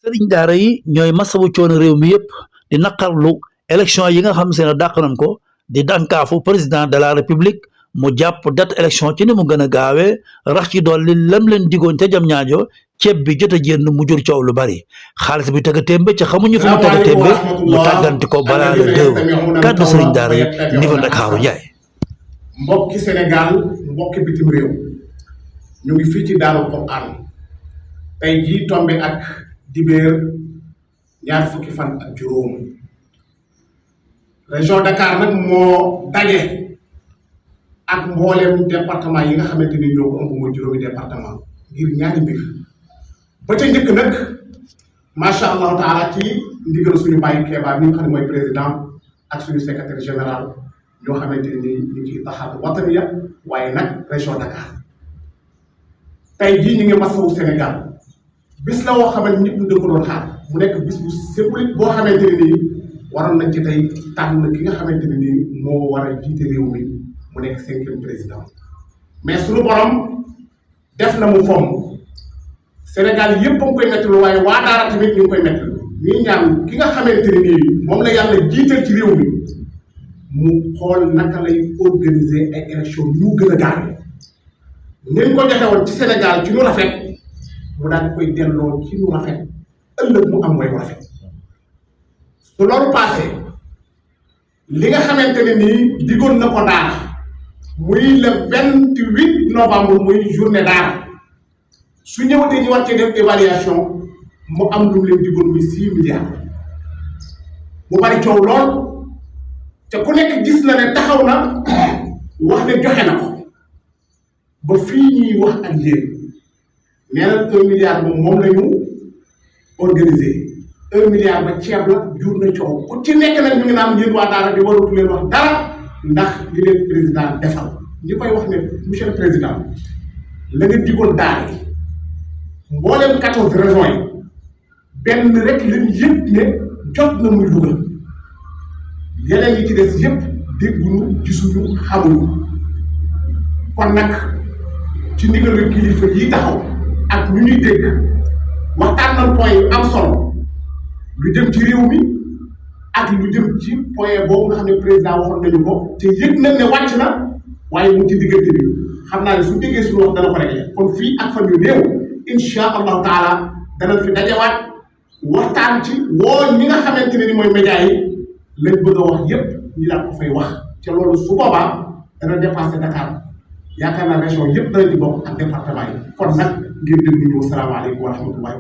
sëriñ daara yi ñooy masawu coono réew mi yëpp di naqarlu élection yi nga xam se ne dàq nañ ko di dankafou président de la république mu jàpp date élection ci ni mu gën a gaawee rax ci dolli lam leen digoon ca jam ñaajo ceeb bi jot a jénn mu jur coow lu bari xaalis bi tëgg témbe ca xamuñu fu mu tëgg témbe mu tàgganti ko balaa la déew kàddu sëriñ daara yi niveau Ndakaaru Njaay. mbokki Sénégal mbokki bitim réew ñu ngi fii ci Daaru Quran tey jii tombe ak dibéer ñaar fukki fan ak juróom région Dakar nag moo daje ak mboolem département yi nga xamante ni ñoo ko ëmb mooy juróomi département ngir ñaari mbir ba ca njëkk nag macha allahu taala ci ndigal suñu bàyyi Kéba mi nga xam ne mooy président ak suñu secrétaire général ñoo xamante ni ñu ngi taxaatu wataniya waaye nag région Dakar tey jii ñu ngi masawu Sénégal bis la woo xamante nit ñi da ko doon xaar mu nekk bis bu symbolique boo xamante ne nii waroon nañ ci tey tànn ki nga xamante ne nii moo war a jiite réew mi mu nekk 5e président mais suñu borom def na mu fomm Sénégal yëpp a ngi koy méttilu waaye waa daara tamit ñu ngi koy méttilu ñuy ñaan ki nga xamante ne nii moom la yàlla jiital ci réew mi mu xool naka lay organiser ay élection yu gën a gaaw ngeen ko joxe woon ci Sénégal ci lu rafet mu daal di koy delloo ci lu rafet ëllëg mu am mooy rafet su loolu passé li nga xamante ne nii digoon na ko daara muy le 28 novembre muy journée daara su ñëwatee ñu war cee def évaluation mu am lu mu leen digoon muy 6 milliards mu bari coow lool te ku nekk gis na ne taxaw na wax ne joxe na ko ba fii ñuy wax ak yéen nee na 1 milliard moom la ñu organisé 1 milliard ba ceeb la jur na coow ku ci nekk nag ñu ngi naan yéen waa daara di waratu leen wax dara ndax li leen président defal ñi koy wax ne monsieur le président la nga digoon daara yi mbooleem 14 régions yi benn rek lañ yëpp ne jot na muy dugal yeneen yi ci des yëpp dégguñu gisuñu xamuñu kon nag ci ndigalu kilifa yi taxaw ak ñu ñuy dégg waxtaan nañ point yu am solo lu jëm ci réew mi ak lu jëm ci point boobu nga xam ne président waxoon nañu ko te yëg nañ ne wàcc na waaye mu ci diggante bi xam naa ne su déggee suñu wax dana ko réglé kon fii ak fan yu néew insha allahu taala danañ fi dajewaat waxtaan ci woo ñi nga xamante ne ni mooy média yi lañ bëgg a wax yépp ñi daan ko fay wax ca loolu su boobaa dana dépassé Dakar yaakaar naa région yëpp dana ci bokk ak département yi kon nag ngir déglu ñu salaamaaleykum wa rahmatullahi